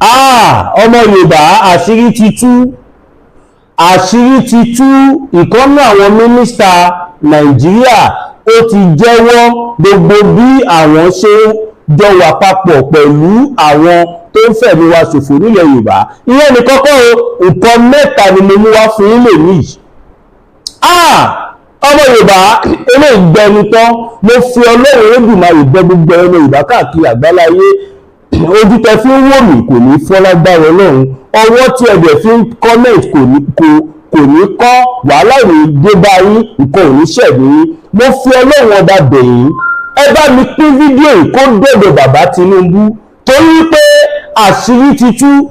Ah, ọmọ Yorùbá, àṣírí ti tú, àṣírí ti tú. Ìkọ́nú àwọn mínísítà Nàìjíríà, ó ti jẹ́wọ́ gbogbo bí àwọn ṣe jọ wà papọ̀ pẹ̀lú àwọn tó ń fẹ̀mí wa ṣòfò nílẹ̀ Yorùbá. Ìyẹn ní kọ́kọ́ o. Nǹkan mẹ́ta ni mo mú wá fún yín lèmi yìí. Ah, ọmọ Yorùbá, eléyìí gbẹnu tán. Mo fi Ọlọ́run Olódùmarè bẹ gbogbo ọmọ Yorùbá káàkiri àgbáláyé. Ojú tẹ fi ń wò mí kò ní fọ́ lágbára Ọlọ́run. Ọwọ́ tí ẹ dẹ̀ fi ń comment kò ní kọ́ wàhálà, ò ní dé bá yín, nǹkan ò ní ṣẹ̀mí yín. Mo fi Ọlọ́run Ọba bẹ̀ yín, ẹ bá mi pín fídíò yìí kó dọ̀dọ̀ bàbá Tinubu, torí pé àṣírí ti tú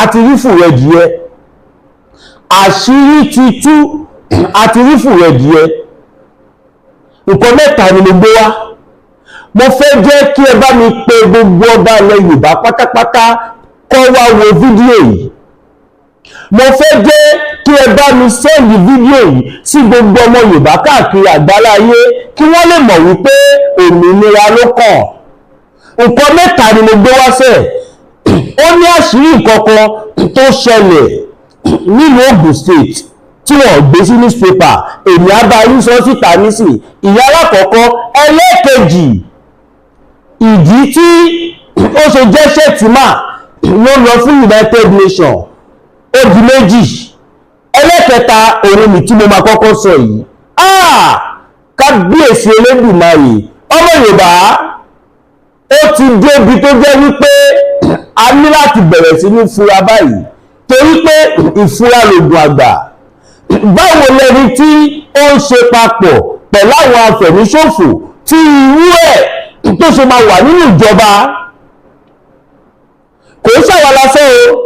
àti rí fùrẹ̀dìẹ. Àṣírí ti tú àti rí fùrẹ̀dìẹ. Nǹkan mẹ́ta ni mo gbé wá. Mo fẹ́ jẹ́ kí ẹ bá mi pe gbogbo ọba ilẹ̀ Yorùbá pátápátá kó wá wo fídíò yìí. Mo fẹ́ jẹ́ kí ẹ bá mi send fídíò yìí sí gbogbo ọmọ Yorùbá káàkiri àgbáláyé, kí wọ́n lè mọ̀ wípé òmìnira ló kàn. Nǹkan mẹ́ta ni mo gbé wá sẹ́ẹ̀. Ó ní àṣírí nǹkan kan tó ṣẹlẹ̀ nílùú Ogun State tí wọ́n gbé sí newspaper. Èmi á bá yín sọ síta nísìn. Ìyá alákọ̀ọ́kọ́. Ẹlẹ́ẹ̀kejì, ìdí tí ó ṣe jẹ́ Shettima ló lọ fún United Nations. Ó di méjì. Ẹlẹ́kẹta, òun ni tí mo máa kọ́kọ́ sọ yìí. Ah, kábíyèsí Elédùmarè! Ọmọ Yorùbá, ó ti débi tó jẹ́ wípé a ní láti bẹ̀rẹ̀ sí ní fura báyìí, torí pé ìfura lògùn àgbà. Báwo lẹni tí ó ń ṣe papọ̀ pẹ̀lú àwọn afẹ̀míṣòfò, tí irú ẹ̀ tó ṣe máa wà nínú ìjọba? Kò ń ṣàwọn lásán o.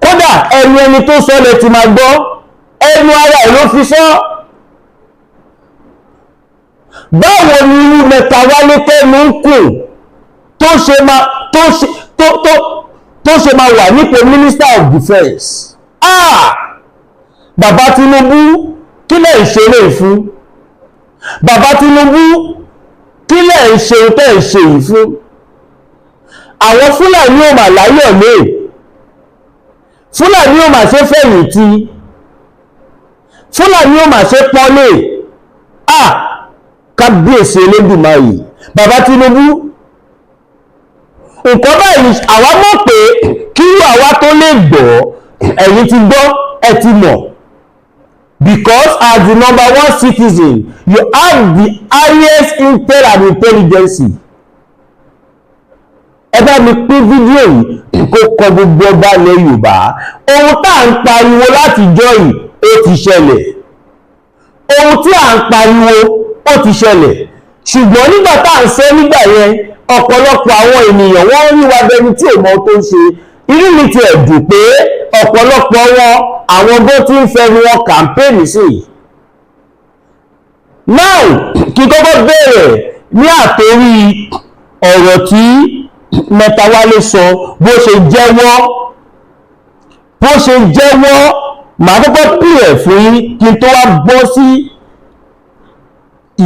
Kódà ẹnu ẹni tó sọ lẹ ti máa gbọ́, ẹnu ara ẹ̀ ló fi sọ. Báwo ni irú Matawalle tẹ́nu ń kùn tó ṣe máa wà nípò Minister of Defence? Ah, bàbá Tinubu, kí lẹ̀ ń ṣe lè fún? Bàbá Tinubu, kí lẹ̀ ń ṣe tẹ́ ń ṣe yìí fún? Àwọn Fúlàní ò mà láyọ̀ lé, Fúlàní ò mà ṣe fẹ̀yìntì, Fúlàní ò mà ṣe pọ́nlé. Ah, kábíyèsí Elédùmarè! Bàbá Tinubu, nǹkan báyìí, àwa mọ̀ pé kí àwa tó lè gbọ́, ẹ̀yin ti gbọ́, ẹ ti mọ̀, because as the number one citizen, you have the highest intel and intelligence. Ẹ bá mi pín fídíò yìí kó kọ gbogbo ọba ilẹ̀ Yorùbá. Ohun tá à ń pariwo láti jọ́ yìí, ó ti ṣẹlẹ̀. Ohun tí à ń pariwo, ó ti ṣẹlẹ̀. Ṣùgbọ́n nígbà tá à ń sọ nígbà yẹn, ọ̀pọ̀lọpọ̀ àwọn ènìyàn, wọ́n rí wa bẹni tí ò mọ tó ń ṣe. Inú mi ti ẹ̀ dùn pé ọ̀pọ̀lọpọ̀ wọn, àwọn bó ti ń fẹnu wọn campaign sí i. Now, kí kọ́kọ́ bẹ̀rẹ̀ ní àtórí ọ̀rọ̀ tí Matawalle sọ, bó ṣe jẹ́wọ́, bó ṣe jẹ́wọ́. Màá kọ́kọ́ pè ẹ̀ fún yín kí n tó wá bọ́ sí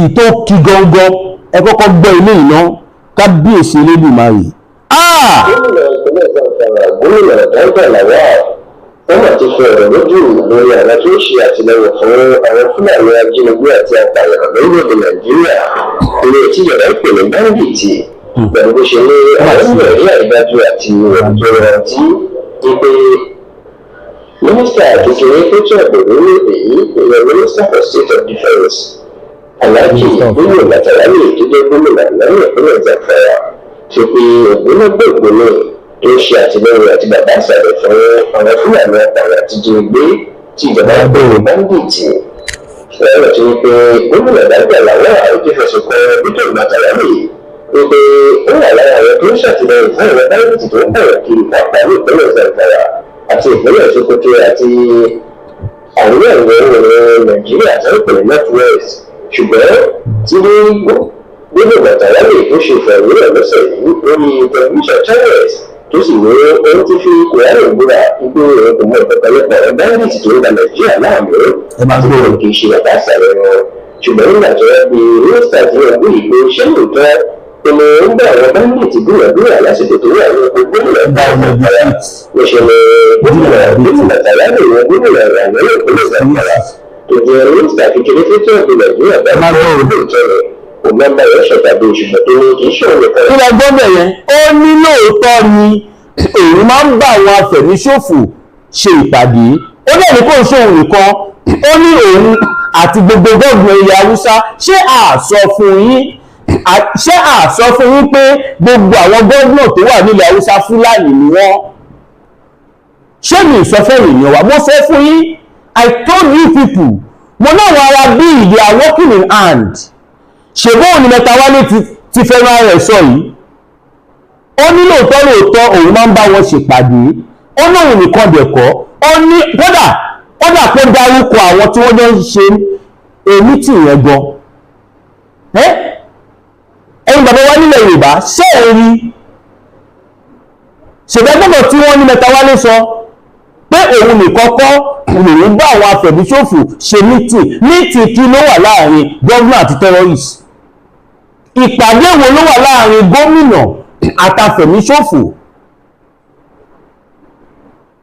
ìtò kí gangan. Ẹ kọ́kọ́ gbọ́ ilé ìná. Kábíyèsí Elédùmarè! Ah! Gómìnà ìpínlẹ̀ Zamfara, Gómìnà Dauda Lawal, wọ́n mà ti fi ọ̀rọ̀ lójú lórí àwọn tó ń ṣe àtìlẹyìn fún àwọn Fúlàní ajínigbé àti apààyàn lórílẹ̀‐èdè Nàìjíríà, ilé tíjọba ń pè ní bandit, pẹ̀lú bó ṣe ní àwọn ń rí àrídájú àti ìròyìn tó rántí wípé mínísítà kékeré fẹ́tọ̀ ààbò lórílẹ̀‐èdè yìí, ìyẹn Minister for State of Defence, Alhaji Bello Matawalle, tó jẹ́ gómìnà lẹ́yìn ìpínlẹ̀ Zamfara, ti pe ògbónágbòǹgbò tó ń ṣe àtìlẹyìn àti bàbá ìsàlẹ̀ fún àwọn Fúlàní apààyàn àti jínigbé tí ìjọba ń pè ní bandit, lọ́rọ̀ tí wípé gómìnà Dauda Lawal ti fẹ̀sùn kan Bello Matawalle wípé ó wà lára àwọn tó ń ṣàtìlẹyìn fún àwọn bandit tó ń bẹ̀rẹ̀ kiri, pàápàá ní ìpínlẹ̀ Zamfara àti ìpínlẹ̀ Sokoto àti àríwá ìwọ̀ oòrùn Nàìjíríà tó ń pè ní North West. Ṣùgbọ́n tí gómìnà Matawalle tó ṣe ìfọ̀rọ̀wérọ̀ lọ́sẹ̀ yìí lórí tẹlifíṣàn Channels, tó sì ní òun ti fi Kùránì búra wípé òun kò mọ ìkọ̀kọ̀ nípa ọ̀rọ̀ bandit tó ń da Nàìjíríà láàmú Ẹ máa àti gbọ́. pé kì í ṣe bàbá àṣàlẹ̀ wọn. Ṣùgbọ́n nígbà tó wọ́n bí mínísítà tí wọ́n gbé ìgbé, ṣé lóòótọ́ Ìmọ̀ ń bá àwọn bandit dúnàdúrà lásìkò tó wà ní ipò gómìnà Bá ọmọ Zamfara. ibi Níṣẹ́ ni gómìnà Tàládé yan gómìnà Ràná ìpínlẹ̀ Zamfara tó jẹ́ mínísítà kékeré fétò ọ̀gbìn Nàìjíríà bá Má gbọ́ o. lóòótọ́ ni òun máa ń bá yẹn ṣèpàdé, ṣùgbọ́n tó ní kì í ṣe òun nìkan. Kí lẹ gbọ́ bẹ̀ yẹn? Ó ní lóòótọ́ ni òun máa ń bá àwọn afẹ̀míṣòfò ṣe ìpàdé. Ó dẹ̀ ní kò ń ṣòun nìkan, ó ní òun àti gbogbo gómìnà ilẹ̀ Haúsá. Ṣé a sọ fún yín pé gbogbo àwọn gómìnà tó wà nílẹ̀ Haúsá, Fúlàní ni wọ́n? Ṣé mi sọ fẹ́ èèyàn wa? Mo sọ fún yín. I told you people, mo náwọn ará bíi, they are working in hand. Ṣèbó òní Mẹ́tawálé ti fẹ́ràn rẹ̀ sọ yìí. Ó ní lóòótọ́ lóòótọ́ òun máa ń bá wọn ṣèpàdé. Ó lóun nìkan dẹ̀kọ́, ó ní kódà kó dárúkọ àwọn tí wọ́n jọ ń ṣe èmi tì yẹn gan. Ẹ̀yin bàbá wa nílẹ̀ Yorùbá, ṣé ẹ̀ rí ṣèbẹ́gbọ́dọ̀ tí wọ́n ní Mẹ́tawálé sọ pé òun nìkan kọ́ lòun bá àwọn afẹ̀míṣòfò ṣe meeting? Meeting kí ló wà láàrin gómìnà àti terrorist? Ìpàdé wo ló wà láàrin gómìnà àtàfẹ̀míṣòfò?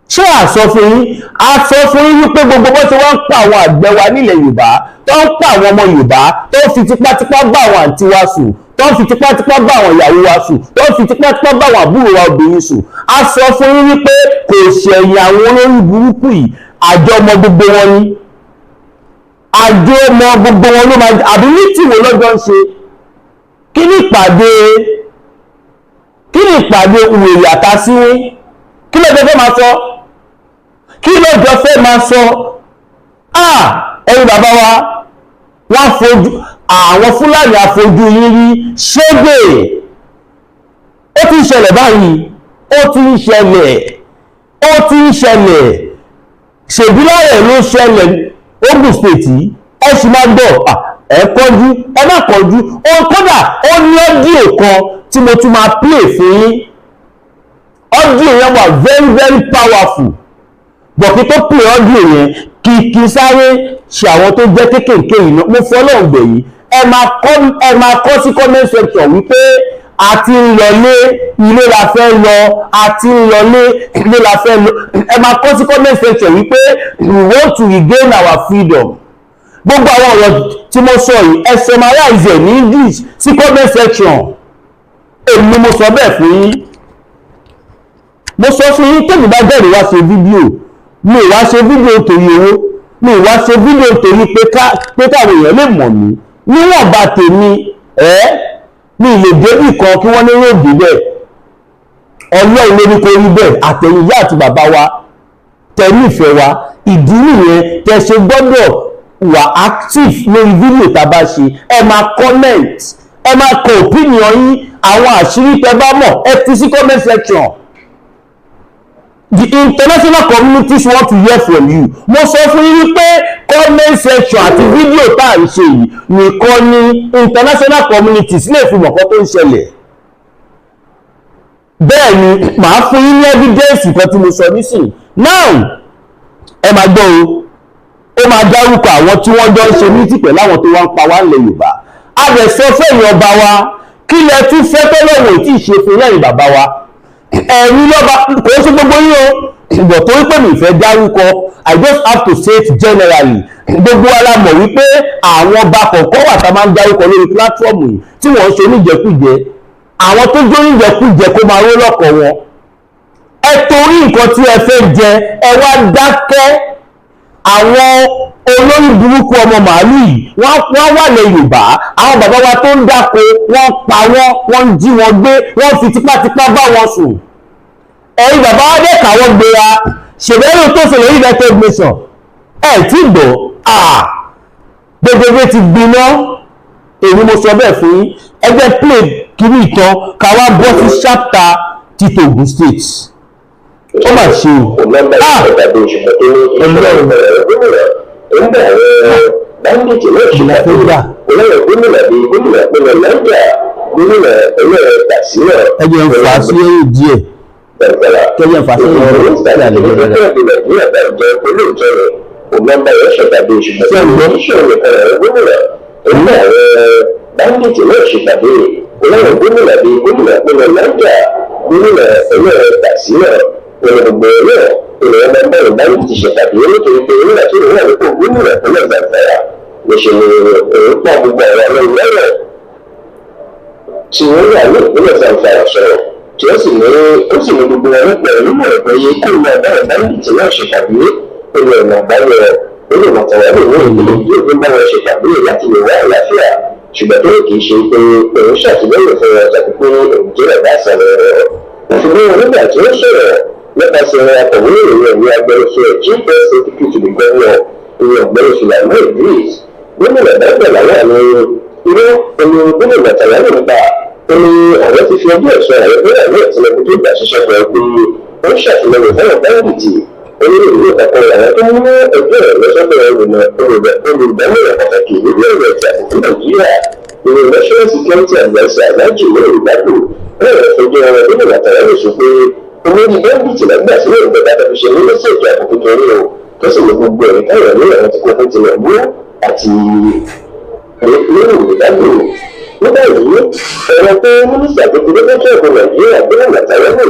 Ṣé àsọ fún yín? A sọ fún yín wípé gbogbo bó ṣe wá ń pa àwọn àgbẹ̀ wa nílẹ̀ Yorùbá, tó ń pa àwọn ọmọ Yorùbá, tó ń fi tipátipá bá àwọn àǹtí wa sùn, tó ń fi tipátipá bá àwọn ìyàwó wa sùn, tó ń fi tipátipá bá àwọn àbúrò wa obìnrin sùn, a sọ fún yín wípé kò ṣẹ̀yìn àwọn olórí burúkú yìí. Àjọ ọmọ gbogbo wọn ni, àjọ ọmọ gbogbo wọn ló máa. Àbí ní tìwò lọ́jọ́ ń ṣe? Kí ni ìpàdé wèrè àtàsíwín? Kí ló fẹ́ máa sọ? Kí ló jọ fẹ́ máa sọ? Ah, ẹ̀yin bàbá wa, wọ́n fojú àwọn Fúlàní àfojú yín rí ṣégè. Ó ti ń ṣẹlẹ̀ báyìí, ó ti ń ṣẹlẹ̀, ó ti ń ṣẹlẹ̀. Ṣèbíláyẹ̀ ló ṣẹlẹ̀ Ogun State yìí. Ẹ sì máa gbọ́. Ẹ kọjú, ẹ má kọjú. Ó kódà ó ní audio kan tí mo tún máa play fún yín. Audio yẹn wà very very powerful, but kí tó play audio yẹn, kí sáré ṣe àwọn tó jẹ́ kéékèèké yìí náà. Mo fọlọ́run bẹ̀ yìí, ẹ máa kọ sí comment section wípé a ti ń lọlé, ilé la fẹ́ lọ, a ti ń lọlé, ilé la fẹ́ lọ. Ẹ máa kọ sí comment section wípé we want to regain our freedom. Gbogbo àwọn ọ̀rọ̀ tí mo sọ yìí, ẹ summarize ẹ̀ ní English sí comment section. Èmi mo sọ bẹ́ẹ̀ fún yín. Mo sọ fún yín, tèmi bá jáde wá ṣe fídíò, mi ò wá ṣe fídíò torí owó, mi ò wá ṣe fídíò torí pé káwọn èèyàn lè mọ̀ mí. Níwọ̀nba tèmi ẹ́, mi lè débì kan kí wọ́n ní ròdì bẹ́ẹ̀. Ọlọ́run ló ní kó rí bẹ́ẹ̀. Àtẹ̀yìn ìyá àti bàbá wa tẹ nífẹ̀ẹ́ wa, ìdí nìyẹn tẹ ṣe gbọ́dọ̀ wà active lórí fídíò tá a bá ṣe. Ẹ máa comment, ẹ máa kọ opinion yín, àwọn àṣírí tẹ bá mọ̀, ẹ fi sí comment section. The international communities want to hear from you. Mo sọ fún yín wípé comment section àti fídíò tá à ń ṣe yìí nìkan ni international communities lè fi mọ̀ kọ́ tó ń ṣẹlẹ̀. Bẹ́ẹ̀ ni màá fún yín ní evidence kan tí mo sọ nísìnyí. Now, ẹ máa gbọ́ o. Ó máa dárúkọ àwọn tí wọ́n jọ ń ṣe meeting pẹ̀lú àwọn tó wá ń pa wá nílẹ̀ Yorùbá. A lè sọ fẹ́yìn ọba wa, kí lẹ tún fẹ́ tọ́lọ́wọ̀ tí ì ṣe fún lẹ́yìn bàbá wa? Ẹ̀yin lọ́ba, kò ń ṣe gbogbo yín o, ìgbọ̀ tó wípé mi fẹ́ dárúkọ, I just have to say it generally. Gbogbo wa la mọ̀ wípé àwọn ọba kọ̀ọ̀kan wà tá a máa ń dárúkọ lórí platform yìí tí wọ́n ń ṣe oníjẹkújẹ. Àwọn tó jó oníjẹkújẹ, kó máa ró lọ́kọ̀ wọn. Ẹ torí nǹkan tí ẹ fẹ́ jẹ, ẹ wá dákẹ́. Àwọn olórí burúkú ọmọ màálù yìí, wọ́n wà lẹ Yorùbá. Àwọn bàbá wa tó ń dáko, wọ́n pa wọ́n, wọ́n ń jí wọn gbé, wọ́n fi tipátipá bá wọn sùn. Ẹ̀yin bàbá wa dẹ̀ káwọ́ gbéra. Ṣèbẹ́rù tó ṣẹlẹ̀ United Nations, ẹ̀ tí gbọ́ gbogbo ti gbiná. Èmi mo sọ bẹ́ẹ̀ fún yín. Ẹgbẹ́ play kiri ìtàn, ká wá bọ́ sí chapter ti Ogun State. Ó mà ṣe o. Ah! Ọlọ́run. Ìlà fẹ́ gbà. Gómìnà bíi gómìnà ìpínlẹ̀ Niger, gómìnà ìpínlẹ̀ Katsina. Ẹ jẹ́ ń fà á sí ẹ̀yìn díẹ̀. Kẹ́jẹ́ ń fà á sí ẹ̀yìn díẹ̀ kí a lè gbé dáadáa. Ṣé ẹ gbọ́? Bandit náà ṣèpàdé. Láwọn gómìnà bíi gómìnà ìpínlẹ̀ Niger, gómìnà ìpínlẹ̀ Katsina, wọn ní gbogbo náà ènìyàn máa ń bá ìbáraẹni ti ṣèpàdé, nítorí pé nígbà tí òun wà nípò gómìnà ìpínlẹ̀ Zamfara, níṣẹ́ ni òun pa gbogbo àwọn alẹ́nulọ́rọ̀ tí wọ́n wà ní ìpínlẹ̀ Zamfara sọ̀rọ̀, tí ó sì ní ó sì ní gbogbo wọn pẹ̀lú ẹ̀kọ́ yìí kó máa bá ìbáraẹni náà ṣèpàdé. Ó ní ọ̀nà àbáyọ, ó lè Màtàwálè ní ìpínlẹ̀ yóò fi bá wọn ṣèpàdé láti lè wá àlàáfíà, ṣùgbọ́n tó kì í ṣe pé òun ṣàtìlẹ́yìn fún wọn tàbí pé òun jẹ́ ọ̀gá àṣàlẹ̀ rẹ̀. Ṣùgbọ́n nígbà tí ó sọ̀rọ̀ nípasẹ̀ akọ̀wé ìròyìn ẹ̀mí agbẹnusọ ẹ̀, Chief Press Secretary to the Governor, ìyẹn Ọ̀gbẹ́ni Sulaiman Idris, gómìnà Dáúdà Lawal ní irọ́ ẹni gómìnà Màtàwálè nípa. Ó ní àwọn ti fi ọjọ́ ẹ̀sọ́ ààrẹ Bọ́lá ní Tinubu tó gbà ṣiṣẹ́ fún ẹ pé ó ń ṣàtìlẹ́yìn fáwọn bandit. Ó ní ìlú ìpapọ̀ àwọn tó mú ẹjọ́ ẹ̀ lọ́sọ́dọ̀ olùdámọ̀ràn pàtàkì lórí ọ̀rọ̀ ètò ààbò fún Nàìjíríà, ìwé National Security Adviser, Alhaji Nuhu Ribadu, náà fojú ọ̀rọ̀ gómìnà Màtàwálè sọ pé olórí bandit lágbà sílẹ̀ ìjọba tó fi ṣe mínísítà ètò ààbò kékeré o, tó sì ní gbogbo ẹ̀rí táwọn ní àwọn ti kó fún Tinubu àti Nuhu Ribadu. Ní báyìí, ọ̀rọ̀ pé mínísítà kékeré tó tún ẹ̀kọ́ Nàìjíríà, gómìnà Màtàwálè,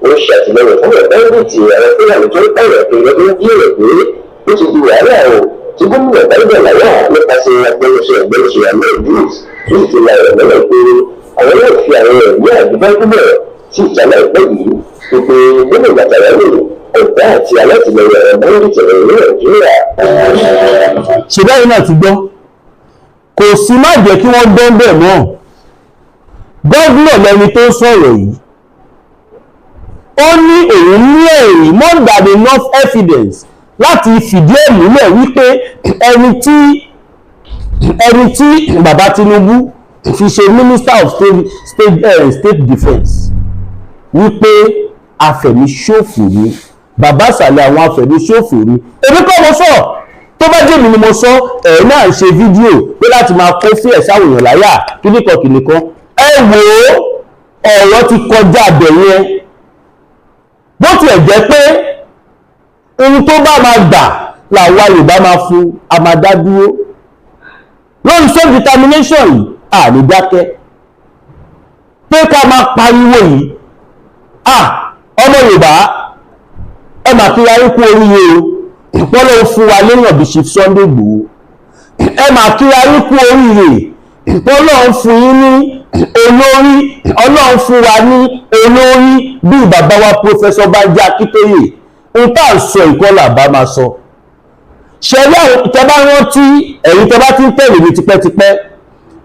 ó ṣàtìlẹ́yìn fún bandit, àwọn Fúlàní tó ń pààyàn kiri lọ́dún díẹ̀, pé ó ti di wàhálà o, tí gómìnà Dáúdà Lawal nípasẹ̀ agbẹnusọ ẹgbẹnusọ Ahmed Idris tó sì ti la ọ̀rọ̀ mọ́lẹ̀ pé àwọn yóò fi àwọn ẹ̀rí àdúgbò tí ìjà láìpẹ́ yìí wípé gómìnà Màtàwálè ọ̀gá àti alátìlẹyìn àwọn bandit rẹ̀ ní Nàìjíríà. Ṣe báyìí náà ti gbọ́, kò sí má jẹ́ kí wọ́n gbọ́n bẹ́ẹ̀ mọ́. Governor lẹni tó sọ̀rọ̀ yìí, ó ní òun ní ẹ̀rí, more than enough evidence, láti fìdí ẹ̀ múlẹ̀ wípé ẹni tí bàbá Tinubu fi ṣe minister of state defence, wípé afẹ̀míṣòfò ni, bàbá ìsàlẹ̀ àwọn afẹ̀míṣòfò ni. Èmi kọ́ mo sọ. Tó bá jẹ́ mi ni mo sọ ẹ̀ náà, ń ṣe fídíò pé láti máa kó fí ẹ̀ sáwọn èèyàn láyà kíníkan kìnìkan. Ẹ wò ó, ọ̀rọ̀ ti kọjá abẹ̀ yẹn. Bó tiẹ̀ jẹ́ pé ohun tó bá máa gbà làwa Yorùbá máa fún, a máa dá dúró lórí self determination yìí, à ní dákẹ́ pé ká máa pariwo yìí. À ọmọ Yorùbá, ẹ mà kí ayé kú oríire o. Ìpọ́nlọ́ fún wa léèyàn bí Chief Sunday Igboho. Ẹ mà kí ayé kú oríire. Ìpọ́nlọ́ fún yín ní olórí, Ọlọ́run fún wa ní olórí bíi bàbá wa Professor Banji Akíntóyè. Ohun tá à ń sọ ìkọlà bá máa sọ ṣẹlẹ̀. Àwọn tẹ bá rántí, ẹ̀yin tẹ bá ti ń tẹ̀lé mi tipẹ́tipẹ́,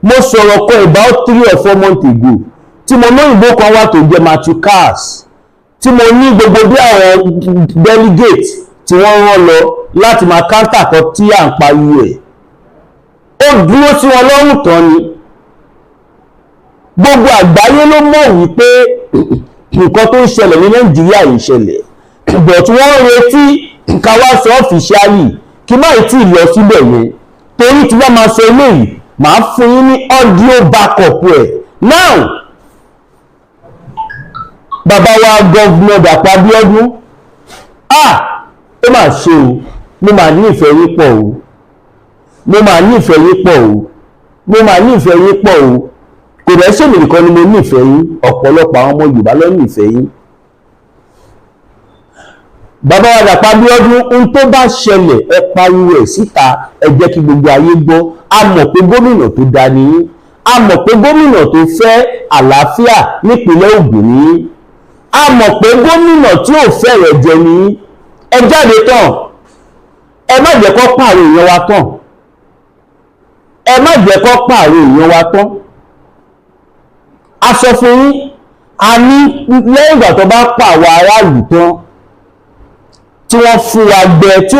mo sọ̀rọ̀ kan about 3 or 4 months ago tí mo lóyìnbó kan wà tó jẹ́ Matthew Cars, tí mo ní gbogbo bí àwọn delegate tí wọ́n rán lọ láti máa counter kan tí à ń pariwo ẹ̀, ó dúró sí wọn lọ́rùn tán ni. Gbogbo àgbáyé ló mọ̀ wípé nǹkan tó ń ṣẹlẹ̀ ní Nàìjíríà yìí ṣẹlẹ̀, but wọ́n ń retí ká wá sọ officially. Kí má tí ì lọ síbẹ̀ yẹn, torí tí wọ́n máa sọ eléyìí, màá fún yín ní audio backup ẹ̀. Now, bàbá wa Governor Dàpọ̀ Abíọ́dún, ah, ó mà ṣe o. Mo mà nífẹ̀ẹ́ yín pọ̀ o, mo mà nífẹ̀ẹ́ yín pọ̀ o, mo mà nífẹ̀ẹ́ yín pọ̀ o. Kò dẹ̀ ṣèmi nìkan ni mo nífẹ̀ẹ́ yín, ọ̀pọ̀lọpọ̀ àwọn ọmọ Yorùbá ló nífẹ̀ẹ́ yín. Bàbá wa Dàpọ̀ Abíọ́dún, ohun tó bá ṣẹlẹ̀, ẹ pariwo ẹ̀ síta, ẹ jẹ́ kí gbogbo ayé gbọ́. A mọ̀ pé gómìnà tó dáa ni yín, a mọ̀ pé gómìnà tó fẹ́ àlàáfíà nípìnlẹ̀ Ògùn ni yín, a mọ̀ pé gómìnà tí ò fẹ́ rẹ̀ jẹ ni yín. Ẹ jáde tán, ẹ má jẹ́ kó pààrọ̀ èèyàn wa tán, ẹ má jẹ́ kó pààrọ̀ èèyàn wa tán. A sọ fún yín, a ní lẹ́yìn ìgbà tó bá pa àwọn aráàlú tán, tí wọ́n fún wa gbẹ, tí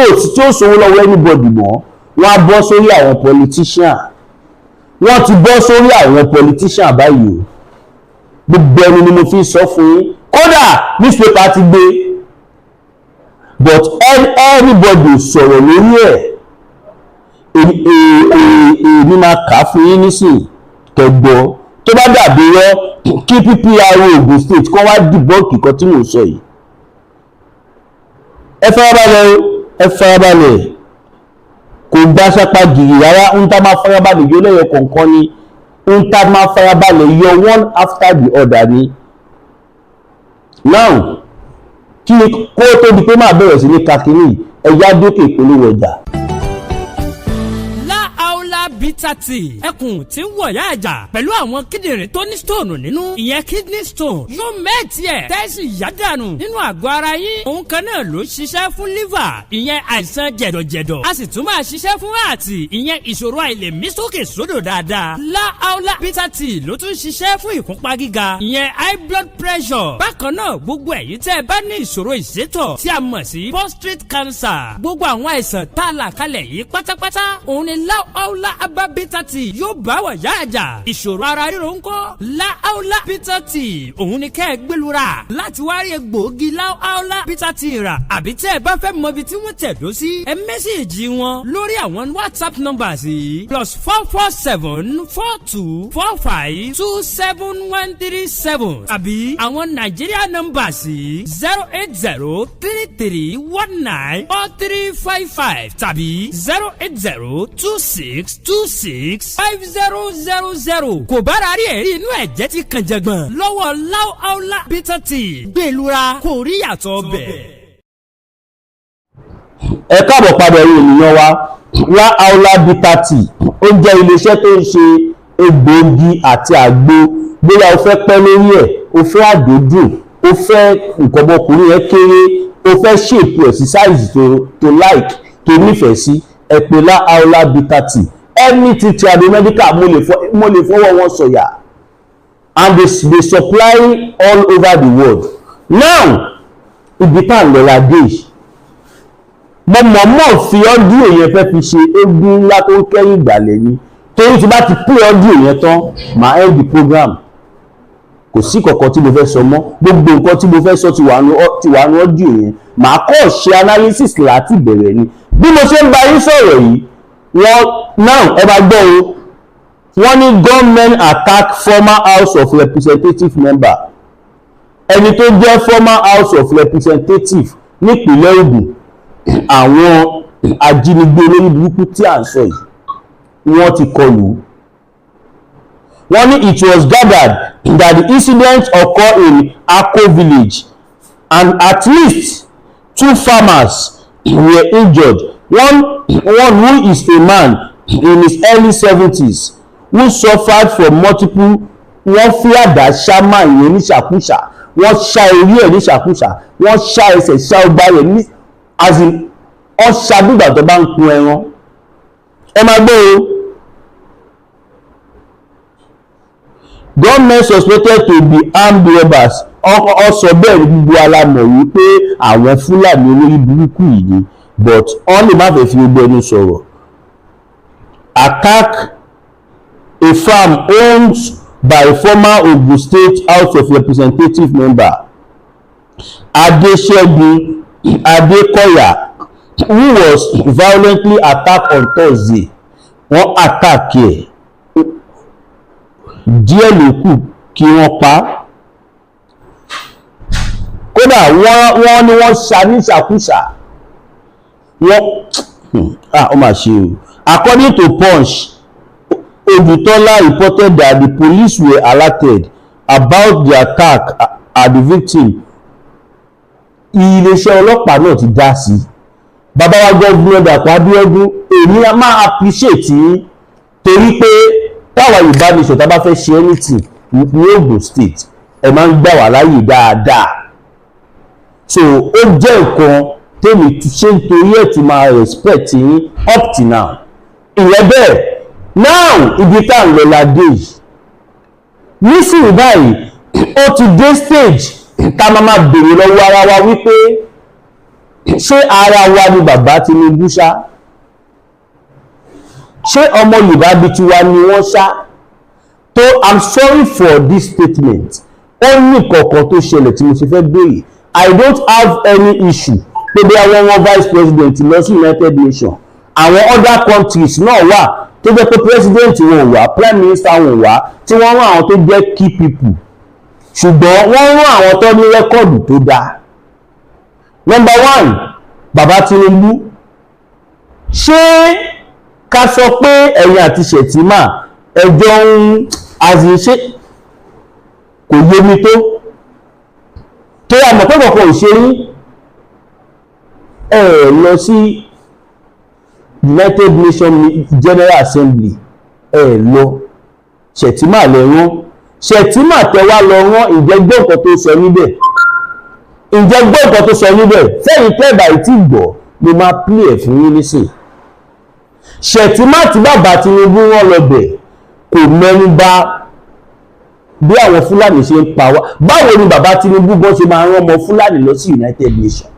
ò sówó lọ́wọ́ anybody mọ́, wọ́n á bọ́ sórí àwọn politician. Wọ́n ti bọ́ sórí àwọn politician báyìí o. Gbogbo ẹni ni mo fi sọ fún yín. Kódà newspaper ti gbé, but everybody sọ̀rọ̀ lórí ẹ̀. Èmi máa kà á fún yín nísìnyí kẹgbọ́. Tó bá dàbí rọ, kí PPRO Ogun State kọ́ wá debunk kan tí mò ń sọ yìí. Ẹ farabalẹ̀ o, ẹ farabalẹ̀. Kò gbá sápá gìrì rárá. Ń tá máa farabalẹ̀ yóò lẹ́yọ kọ̀ọ̀kan ni. Ń ta máa farabalẹ̀ yọ one after the other ni. Now, kí kó tó di pé máa bẹ̀rẹ̀ sí ní kakiri, ẹ̀yà dókè ìpolówó ọjà. Láàólà Bitter Tea, ẹkùn tí ń wọ̀yá àjà pẹ̀lú àwọn kíndìnrín tó ní stone nínú, ìyẹn kidney stone, yóò mẹ́ẹ̀tì ẹ̀ tẹ́sí yádànù nínú àgọ́ ara yín. Òun kan náà ló ṣiṣẹ́ fún liver, ìyẹn àìsàn jẹ̀dọ̀jẹ̀dọ̀. A sì tún máa ṣiṣẹ́ fún heart, ìyẹn ìṣòro àìlèmí sókè sódò dáadáa. Láàólà Bitter Tea ló tún ṣiṣẹ́ fún ìfúnpá gíga, ìyẹn high blood pressure. Bákan náà, gbogbo ẹ̀yin tẹ́ ẹ bá ní ìṣòro ìsétọ̀ tí a mọ̀ sí prostate cancer, gbogbo àwọn àìsàn tá a là kalẹ̀ yìí pátápátá, òun ni Láàólà Herbal Bitter Tea yóò bá wà yá àjà. Ìṣòro ara ríro ńkọ́? Láàólà Bitter Tea, òun ni kẹ́ ẹ gbẹlura láti wá rí egbòogi Láàólà Bitter Tea rà. Àbí tẹ́ ẹ bá fẹ́ mọ ibi tí wọ́n tẹ̀dó sí, ẹ message wọn lórí àwọn WhatsApp numbers yìí: +44 7424 527137, àbí àwọn Nàìjíríà numbers yìí: 08033194355 tàbí 08026265000. Kò bára rí ẹ̀rí inú ẹ̀jẹ̀ ti kàn jẹ̀gbọ̀n lọ́wọ́ Láàólà Bitter Tea, gbẹ̀lura kò rí yàtọ̀ bẹ̀. Ẹ káàbọ̀ padà, ẹ̀yin ènìyàn wa. Láàólà Bitter Tea, ó jẹ́ iléeṣẹ́ tó ń ṣe egbòogi àti àgbo. Bóyá o fẹ́ pẹ́ lórí ẹ̀, o fẹ́ àdódùn, o fẹ́ nǹkan ọmọkùnrin yẹn kéré, o fẹ́ shape ẹ̀ sí size tó like, tó nífẹ̀ẹ́ sí, ẹ pè Láàólà Bitter Tea. Anything tradomedical, mo lè fọwọ́ wọn sọ̀yà, and they supply all over the world. Now, ibi tá à ń lọ la dé yìí. Mo mọ̀ọ́mọ̀ fi audio yẹn fẹ́ fi ṣe eégún ńlá tó ń kẹ́yìn ìgbàlẹ̀ ni, torí tí bá ti play audio yẹn tán, màá end the program. Kò sí kankan tí mo fẹ́ sọ mọ́. Gbogbo nǹkan tí mo fẹ́ sọ ti wà nú audio yẹn. Màá kọ́ ṣe analysis láti bẹ̀rẹ̀ ni. Bí mo ṣe ń bá yín sọ̀rọ̀ yìí, wọ́n now, ẹ bá gbọ́ o, wọ́n ní gunmen attack former House of Representative member. Ẹni tó jẹ́ former House of Representative nípìnlẹ̀ Ògùn, àwọn ajínigbé olórí burúkú tí à ń sọ yìí, wọ́n ti kọlù ú. Wọ́n ní it was gathered that the incident occur in Ako village and at least two farmers were injured, one who is a man in his early 70s who suffered from multiple. Wọ́n fi àdá ṣá man yẹn níṣàkúṣà, wọ́n ṣá orí ẹ̀ níṣàkúṣà, wọ́n ṣá ẹsẹ̀, ṣá ọgbà rẹ̀ ní, as in, wọ́n ṣá bígbà tó bá ń kun ẹran. Ẹ máa gbọ́ o. Gunmen suspected to be armed robbers, ọ sọ bẹ́ẹ̀ ní gbogbo alamọ̀ wípé àwọn Fúlàní olórí burúkú yìí ni, but wọ́n lè má fẹ́ fi gbogbo ẹnu sọ̀rọ̀, attack a farm owned by former Ogun State House of Representatives member Adesegun Adekoya, who was violently attacked on Thursday. Wọ́n attack ẹ̀, díẹ̀ ló kù kí wọ́n pa á. Kódà wọ́n ní wọ́n ṣá níṣàkúṣà wọ́n. Ah, ó mà ṣe o. According to Punch, Odutola reported that the police were alerted about the attack at the victim. Iléeṣẹ́ ọlọ́pàá náà ti dá sí i. Bàbá wa, Governor Dàpọ̀ Abíọ́dún, èmi a máa appreciate yín, torí pé táwa Yorùbá nation tá a bá fẹ́ ṣe anything ní Ogun State, ẹ máa ń gbà wá láàyè dáadáa. So ó jẹ́ nǹkan tèmi ṣe ń torí ẹ̀ tún máa respect yín up to now. Ìyẹn bẹ́ẹ̀. Now, ibi tá à ń lọ la dé yìí nísìnyí báyìí. Ó ti dé stage tá a máa máa béèrè lọ́wọ́ ara wa wípé, ṣé ara wa ni bàbá Tinubu ṣá? Ṣé ọmọ Yorùbá bíi tiwa ni wọ́n ṣá? Tó, I'm sorry for this statement, ó ní kọ̀ọ̀kan tó ṣẹlẹ̀ tí mo ṣe fẹ́ béèrè. I don't have any issue pé bí àwọn wọn vice president lọ sí United Nations. Àwọn other countries náà wà tó jẹ́ pé president wọn ò wá, prime minister wọn ò wá, tí wọ́n rán àwọn tó jẹ́ key people, ṣùgbọ́n wọ́n rán àwọn tó ní record tó dáa. Number one, bàbá Tinubu, ṣé ká sọ pé ẹ̀yin àti Shettima Ẹjọ́ ń àṣìṣe kò yé mi tó tó yà mọ̀ pé kọ̀ọ̀kan ò ṣe yín. Ẹ lọ sí United Nations General Assembly, ẹ lọ. Shettima lẹ rán. Shettima tẹ wá lọ rán, ìjẹ́ gbọ́ nǹkan tó sọ níbẹ̀? Ǹjẹ́ gbọ́ nǹkan tó sọ níbẹ̀? Fẹ́yìn tẹ́ẹ̀bà tí gbọ́, mo máa play ẹ̀ fún yín nísìn. Shettima tí bàbá Tinubu rán lọ bẹ̀ kò mẹ́nu bà bí àwọn Fúlàní ṣe ń pa wá. Báwo ni bàbá Tinubu bọ́n ṣe máa rán ọmọ Fúlàní lọ sí United Nations?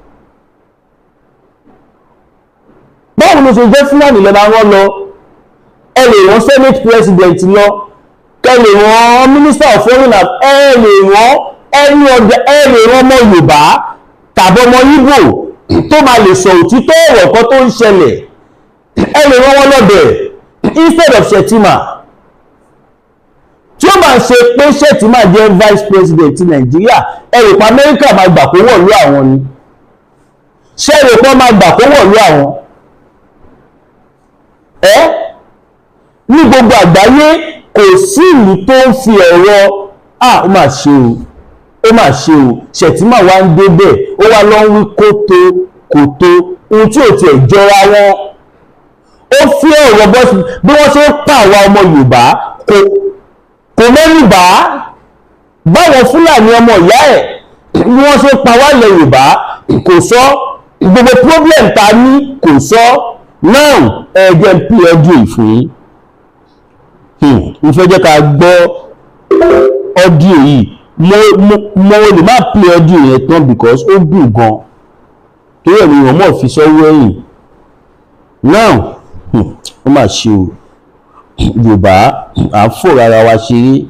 Báwo ló ṣe jẹ́ Fúlàní lọ máa rán lọ? Ẹ lè rán Senate President lọ, kẹ lè rán Minister of Foreign Affairs, ẹ lè rán ẹni ọjà, ẹ lè rán ọmọ Yorùbá tàbí ọmọ Ìgbò tó máa lè sọ òtítọ́ ọ̀rọ̀ kan tó ń ṣẹlẹ̀. Ẹ lè rán wọn lọ́bẹ̀ instead of Shettima. Tí ó máa ń ṣe pé Shettima jẹ́ vice president ti Nàìjíríà, ẹ rò pé Amẹ́ríkà máa gbà kó wọ̀lú àwọn ni? Ṣé ẹ rò pé wọ́n máa gbà kó wọ̀lú àwọn? Ẹ ní gbogbo àgbáyé, kò sí ìlú tó ń fi ọ̀rọ̀ à. Ó mà ṣe o, ó mà ṣe o. Shettima wá ń débẹ̀, ó wá lọ ń wí kótó kòtó, ohun tí ò tiẹ̀ jọra wọn. Ó fi ọ̀rọ̀ bọ́ bí wọ́n ṣe ń pa àwa ọmọ Yorùbá, kò mẹ́nu bà á. Báwọn Fúlàní ọmọ ìyá ẹ̀ bí wọ́n ṣe ń pa wá ilẹ̀ Yorùbá, kò sọ. Gbogbo problem ta ní, kò sọ. Now, ẹ jẹ́ n play audio yìí fún yín. Mo fẹ́ jẹ́ ká gbọ́ audio yìí. Mo lè má play audio yẹn tán because ó gùn gan, torí ẹ̀mí ìwọ̀n mọ̀ fi sọ́wọ́ ẹ̀yìn. Now, ó mà ṣe o. Yorùbá, à ń fòrò ara wa ṣeré.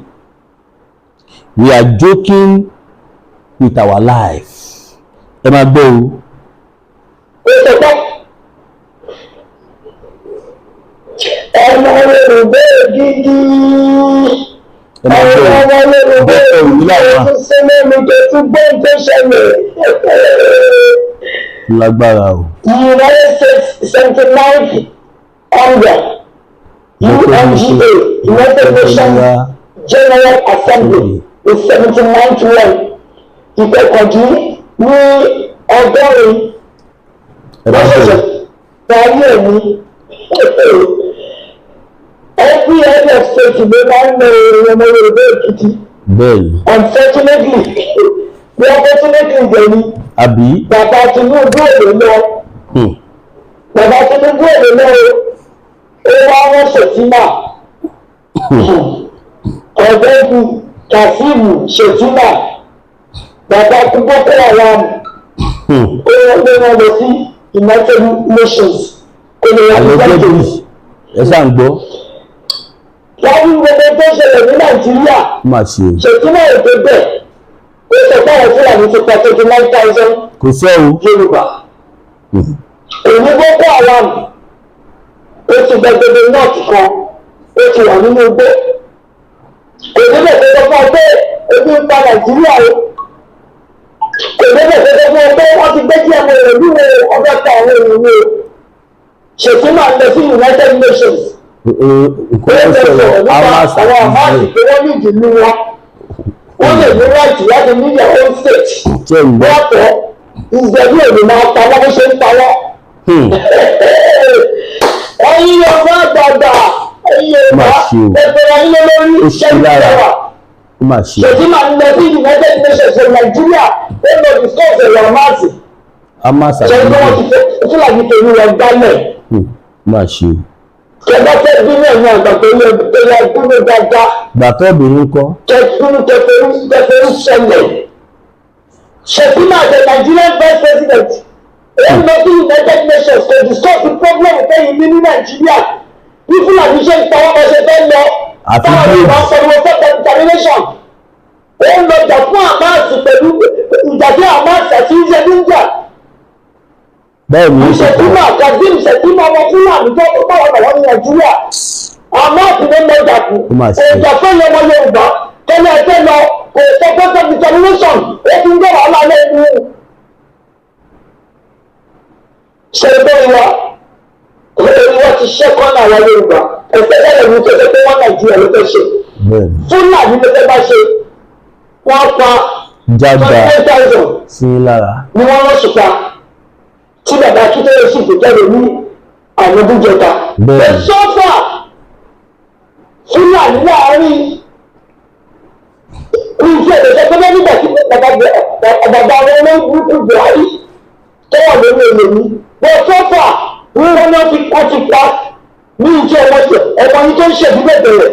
We are joking with our life. Ẹ máa gbọ́ o. Ó sọ pé ọmọ Yorùbá gidi. Ẹ máa gbọ́ o. Ọmọ Yorùbá Bẹ́ẹ̀ òní làwọn tó sẹ́lẹ̀ mi tó tún gbọ́n tó ṣẹlẹ̀. Lágbára o. United States 79th UNGA, UNGA, United Nations General Assembly, the 79th one, ìkọkàndín ní ọgọ́rin Ẹ máa gbọ́ o. lọ́sọ̀ọ̀sẹ̀ parí ẹ̀ ní every head of state ló máa ń lo ọmọ Yorùbá Èkìtì. Unfortunately, unfortunately dẹ̀ ni Àbí? bàbá Tinubu ò lè lọ. Bàbá Tinubu ò lè lọ o. Ó wá rán Shettima, Ọ̀gbẹ́ni Kazeem Shettima, bàbá Boko Haram. Ó wọ́n gbé wọn lọ sí United Nations kó lè Allegedly. Represent. Ẹ ṣáà ń gbọ́. Láti gbogbo tó ṣẹlẹ̀ ní Nàìjíríà, Ó mà ṣe o. Shettima ò dé bẹ́ẹ̀ ó sọ pé àwọn Fúlàní ti pa 29,000 Kò sọ o. Yorùbá. Òní Boko Haram ó ti gbẹgbẹgbẹ north kan, ó ti wà nínú igbó. Kò débẹ̀ tó sọ fún ọ pé ebi ń pa Nàìjíríà o. Kò débẹ̀ tó sọ fún ọ pé wọ́n ti gbé díẹ̀ mọ́ ìlú wo ọbẹ̀ pa àwọn èèyàn wo. Shettima ń lọ sí United Nations. Nǹkan ó sọ̀rọ̀ Hamas àwọn àti Hamas Israel. pé wọ́n ní ìdílú wọn, wọ́n lè ní right láti ní their own state. Ṣé ń gbọ́? Wọ́n tọ́ ìgbẹ́bí òní máa pa wọ́n bó ṣe ń pa wọ́n. Ẹ̀yin ọmọ àgbààgbà, ẹ̀yin Yorùbá, Mà ṣe o. ẹgbẹ́ ayé lórí Ó ṣí lára. ṣẹ́yìn. Ó mà ṣe o. Shettima ń lọ sí United Nations of Nigeria, ó lọ discuss ẹ̀rọ Hamas. Hamas àti Ṣẹ́yìn wọ́n ti Israel. fẹ́ Fúlàní tèmi wọn gbálẹ̀. Ó mà ṣe o. Kẹ̀kẹ́ fẹ́ bínú, ẹ̀yìn àgbà tó yẹ tó yẹ bínú dáadáa. Gbàtọ́ obìnrin kọ́. Kẹfún kẹfún kẹfún ṣẹlẹ̀. Shettima, the Nigerian vice president, ó ń lọ sí United Nations to discuss the problem tẹ́yìn ní ní Nàìjíríà bí Fúlàní ṣe ń pa wọ́n bá ṣe fẹ́ lọ. Àfi táwọn bí Yorùbá sọ̀rọ̀ self determination, ó ń lọ jà fún Hamas pẹ̀lú ìjà tí Hamas àti Israel ń jà. Bẹ́ẹ̀ ni ó ṣe pọ̀. Shettima, Kazeem Shettima, ọmọ Fúlàní tó tó báwọn ọ̀rọ̀ ní Nàìjíríà, Hamas ló ń lọ jà fún. Ó mà ṣe. Ìjà fún ọmọ Yorùbá kọ́lá ẹgbẹ́ lọ, kò sọ pé self determination, ó ti ń gbọ́ wàhálà lẹ́nu. Ṣe é bẹ́ẹ̀ wá orí wọ́n ti ṣẹ́ kọ́nà àwọn Yorùbá, ẹ̀fẹ́ lẹ́yìn ní tó ṣe pé wọ́n Nàìjíríà ló fẹ́ ṣe. Bẹ́ẹ̀ni. Fúlàní ló fẹ́ bá ṣe, wọ́n pa Jágbá 10,000 sí i lára. ni wọ́n rán ṣùpá tí bàbá Akíntóyè sì gbé jáde ní àwọn ọdún jẹta. Bẹ́ẹ̀ni. So far, Fúlàní láàárín ní ìfẹ́ ìdẹ́sẹ̀ tó bẹ́ẹ̀ nígbà tí bàbá wọn ló ń burúkú Buhari tó wà lórí èlò mi. But so far, wọ́n náà ti wọ́n ti pa ní ìjọ wọn ṣe ọmọ yìí tó ń ṣèdí bẹ̀rẹ̀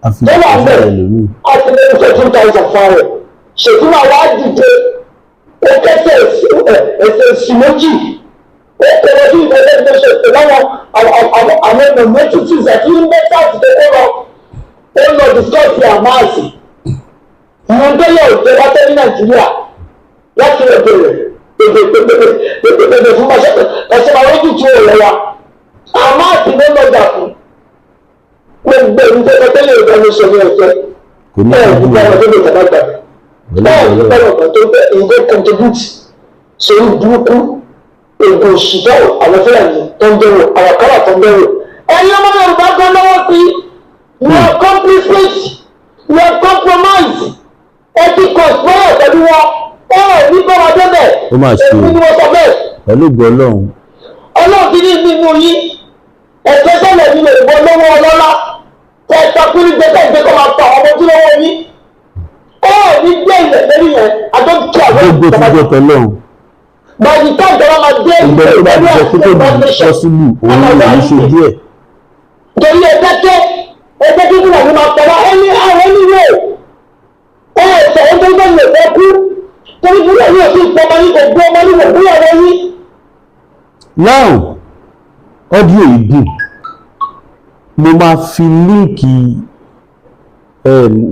Àfi tó wà ìfẹ́ bẹ́ẹ̀ ẹlòmíì. Àti lẹ́yìn 13,000 fún rẹ̀ ṣètìmọ̀ wá dìde, ó kẹsẹ̀ ẹsẹ̀ èsì méjì, ó kọ̀wé sí United Nations pẹ̀lú àwọn nonentities àti mẹ́tàtì tó kọ́ lọ, ó lọ discuss the Hamas. Ìwọ̀n tó yẹ òjò wá tẹ́ ní Nàìjíríà láti rẹ̀ bẹ̀rẹ̀ bèbè fún ẹsẹ̀ àwọn ojú tí ó rẹ̀ wa. Hamas ló lọ jà fún gbogbo èyí tó kọ́ tẹ́lẹ̀ ìdánilẹ́sọ̀ ní ẹ̀fẹ́ Kò ní bẹ́ẹ̀ ojú ní báwọn tó lè tẹ̀lé àgbà pẹ̀lú bẹ́ẹ̀ ní ìgbàlọ́. báwọn kan tó fẹ́ èyí tó contribute sórí burúkú ègò òṣìṣẹ́ àwọn Fúlàní tó ń dẹ̀wò, àwọn kọ́là tó ń dẹ̀wò. Ẹ̀yin ọmọ Yorùbá gan lọ́wọ́ sí, you are complicit, you are compromised, ẹ ti conspire pẹ̀lú wọn, ẹ ò ní bá wa débẹ̀. Ó mà ṣe o. Èmi ni wọ́n sọ bẹ́ẹ̀. Pẹ̀lú ògo Ọlọ́run. Ọlọ́run ti ní nínú yín ẹ̀fẹ́ sọ̀rọ̀ ní Yorùbá lọ́wọ́ ọlọ́lá tẹ takúrí gbẹ́sẹ̀ ìgbé kọ́ máa pa àwọn ojú lọ́wọ́ yín, ó ní gbé ilẹ̀ lórí yẹn àjọ kí àwọn Gbogbo ti jẹ́ tọ́lọ́run. By the time ìjọba máa dé Ìgbẹ́ tó bá ti sọ pé kò ní possible, òun ló ní ṣojú ẹ̀. Torí ẹgbẹ́ tẹ́ ẹgbẹ́ tó kúrò ní máa pọ̀ wá ẹni àwọn ẹni wò ó sọ̀rọ̀ tó gbé ilẹ̀ fẹ́ kú torí kúrò ní òsì ìpọmọ yín kò gbé ọmọ yín kò gbé ọmọ yín. Now, audio yìí gùn, mo máa fi link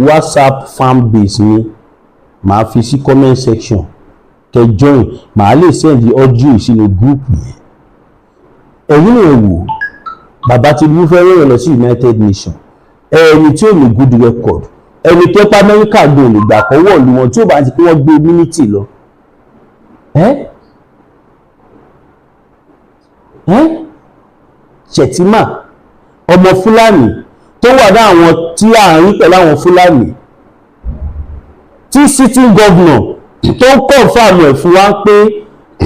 WhatsApp fan base mi, màá fi sí comment section kẹ́ join, màá lè send audio yìí sínú group yẹn. Ẹ̀yin náà wò, bàbá Tinubu fẹ́ rán lọ sí United Nations, ẹni tí ò ní good record, ẹni tó pa Amẹ́ríkà gbọ́n lè gbà kọ́ wọ̀lú wọn tí ó bá ti pé wọ́n gbé immunity lọ. Ẹ́ ẹ́, Shettima, ọmọ Fúlàní tó wà ní àwọn tí à ń rí pẹ̀lú àwọn Fúlàní, tí sitting governor tó ń confirm ẹ̀ fún wa pé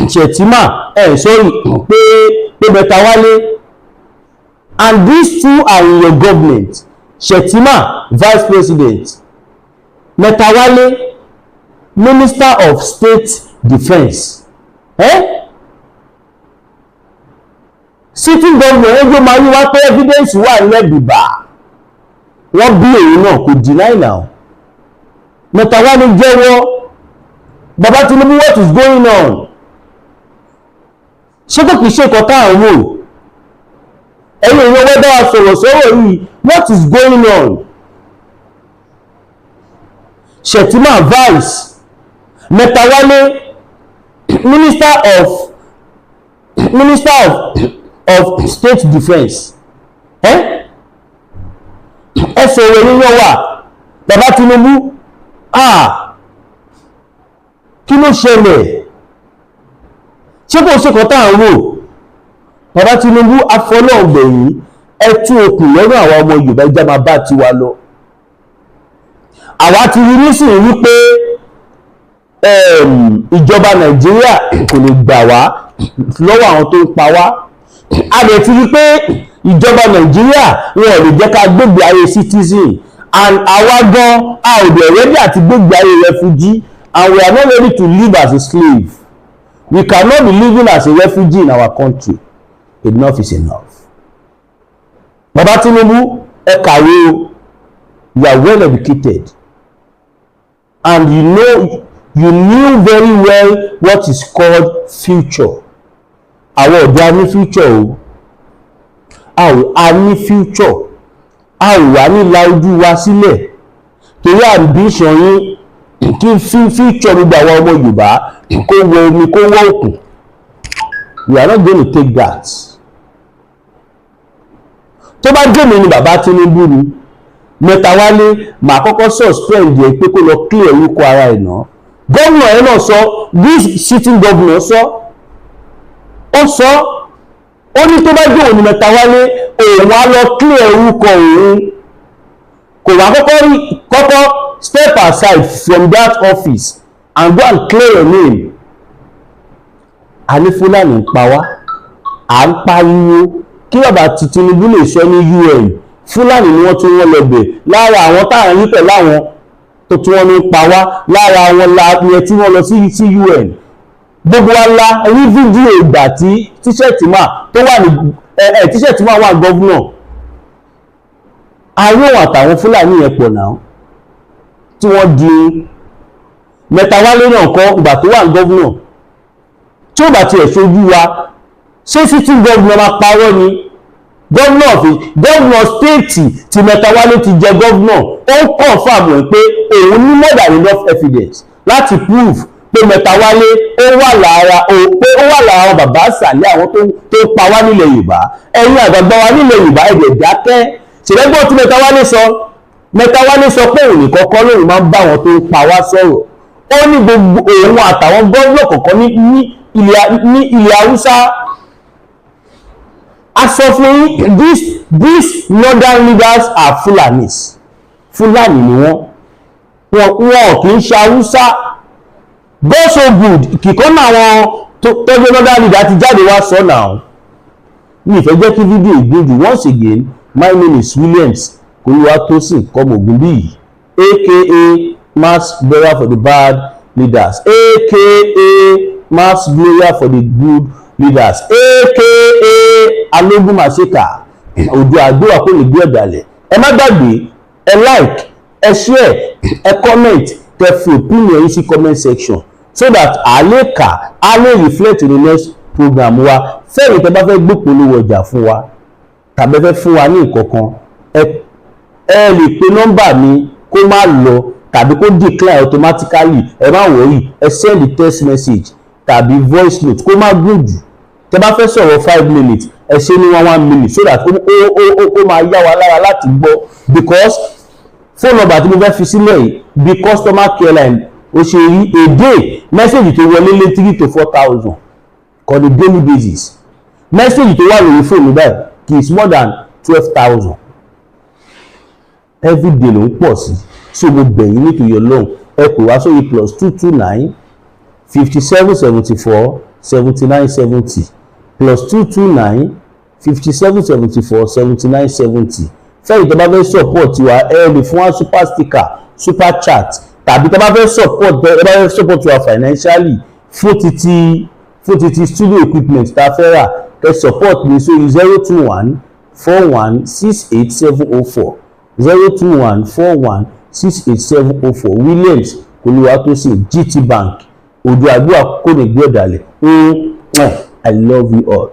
Shettima ẹ̀, sorry, pé Matawalle, and these two are in your government, Shettima vice president, Matawalle minister of state defence. Eh? Sitting governor ẹjọ́ máa rí wá pé evidence wà lẹ́bìbà, wọ́n bí òun náà kò deny. Now Matawalle jẹ́wọ́. Bàbá Tinubu, what is going on? Ṣé kò kìí ṣe nǹkan tá à ń wò? Ẹ̀yin èèyàn wọ́n bá wa sọ̀rọ̀ sọ̀rọ̀ yìí, what is going on? Shettima vice, Matawalle minister of state defence. Ẹ ẹ sọ̀rọ̀ yíyan wà. Bàbá Tinubu, ah, kí ló ṣẹlẹ̀? Ṣé kò ṣe kan tá à ń wò? Bàbá Tinubu, afọlọ́ọ̀gbẹ̀yìn, ẹ tú okùn lọ́rùn àwọn ọmọ Yorùbá, ẹjá máa bá tiwa lọ. Àwa ti rí nísìnyí wípé ìjọba Nàìjíríà kò lè gbà wá lọ́wọ́ àwọn tó ń pa wá. A dẹ̀ ti rí pé ìjọba Nàìjíríà, wọn ò lè jẹ́ ká gbégbé ayé citizen, and àwa gan a ò dẹ̀ ready àti gbégbé ayé refugee, and we are not ready to live as a slave. We cannot be living as a refugee in our country. Enough is enough. Bàbá Tinubu, ẹ kàwé o, you are well educated and you know, you knew very well what is called future. Àwọn ọ̀dọ́, a ní future o, a ò a ní future, a ò wá ní la ojú wa sílẹ̀ torí ambition yín kí future gbogbo àwọn ọmọ Yorùbá kó wọ omi, kó wọ òkun. We are not going to take that. Tó bá jẹ́ mi ni bàbá Tinubu ni, Matawalle, màá kọ́kọ́ suspend ẹ̀ pé kó lọ clear orúkọ ara ẹ̀ náà. Gómìnà ẹ̀ náà sọ, this sitting governor sọ, ó sọ. Ó ní tó bá jẹ́ òun ní Matawalle, òun á lọ clear orúkọ òun. Kò wá kọ́kọ́ rí kọ́kọ́ step aside from that office and go and clear your name. A ní Fúlàní ń pa wá, à ń pariwo kí bàbá ti Tinubu lè sọ ní UN. Fúlàní ni wọ́n tún wọ́n lọ bẹ̀ lára àwọn táwọn rí pẹ̀lú àwọn tó tún wọ́n ní pa wá lára wọn la yẹn tí wọ́n lọ sí UN. Gbogbo wa la rí fídíò ìgbà tí Shettima tó wà ní ẹ ẹ tí Shettima wà governor, àríwọ̀n àtàwọn Fúlàní yẹn pọ̀ náà tí wọ́n di Matawalle náà kọ́ ìgbà tó wà ní governor. Tí ó bá tiẹ̀ ṣojú wa, ṣé sitting governor máa parọ́ ni? Governor of governor state tí Matawalle ti jẹ governor, ó ń confirm ẹ̀ pé òun ní more than enough evidence láti prove pé Matawalle ó wà lára, pé ó wà lára àwọn bàbá àṣàlẹ̀ àwọn tó pa wá nílẹ̀ Yorùbá. Ẹ̀yin àgbààgbà wa nílẹ̀ Yorùbá, ẹ̀dẹ̀ dákẹ́. Ṣèlẹ́gbọ́n tí Matawalle sọ? Matawalle sọ pé òun nìkan kọ́ lóun máa ń bá àwọn tó ń pa wá sọ̀rọ̀. Ó ní gbogbo òun àtàwọn governor kọ̀ọ̀kan ní ilẹ̀ Haúsá. A sọ fún yín, these northern leaders are Fulanis. Fúlàní ni wọ́n. Wọn kì í ṣe Haúsá. God so good, kíkọ́ náà àwọn tọ́jú northern leader ti jáde wá sọ náà. Mi ìfẹ́ jẹ́ kí fídíò ìgbójú. Once again, my name is Williams Olúwatósìn Kọ́mọ̀gúnbíyì, aka mass burial for the bad leaders, aka mass burial for the good leaders, aka Alógún Màṣíkà òjò àdúrà kò lè gbé ọ̀dàlẹ̀. Ẹ má gbàgbé, ẹ like, ẹ share, ẹ comment, kẹ́ fi opinion yín sí comment section so that a lè kà, a lè reflect in the next program wa. Fẹ́ẹ̀rì tẹ́ bá fẹ́ gbé polówó ọjà fún wa tàbí fẹ́ fún wa ní nǹkan kan, ẹ lè pe nọ́mbà mi kó má lọ tàbí kó decline automatically. Ẹ má worry, ẹ send the text message tàbí voice note, kó má gùn jù. Tẹ́ bá fẹ́ sọ̀rọ̀ 5 minutes, ẹ ṣe ní one one minute so that ó máa yá wa lára láti gbọ́, because phone number tí mo fẹ́ fi sílẹ̀ yìí, bí customer care line ó ṣe rí, a day message tó wọlé lé 3 to 4 thousand on a daily basis. Message tó wà lórí fóònù báyìí kì í more than 12,000. Every day ló ń pọ̀ sí. So mo bẹ̀ yín nítorí Ọlọ́run, ẹ pè wá sórí +229 57 74 79 70, +229 57 74 79 70. Fẹ́yìn tó bá fẹ́ support wa, ẹ lè fún wa super sticker, super chat, tàbí tó bá fẹ́ support, ẹ bá fẹ́ support wa financially fún títí studio equipment tá a fẹ́ rà, kẹ́ support mi sórí 0214168704, 0214168704. Williams Olúwatósìn, GT Bank. Òjò àdúrà kò ní gbé ọ̀dàlẹ̀. I love you all.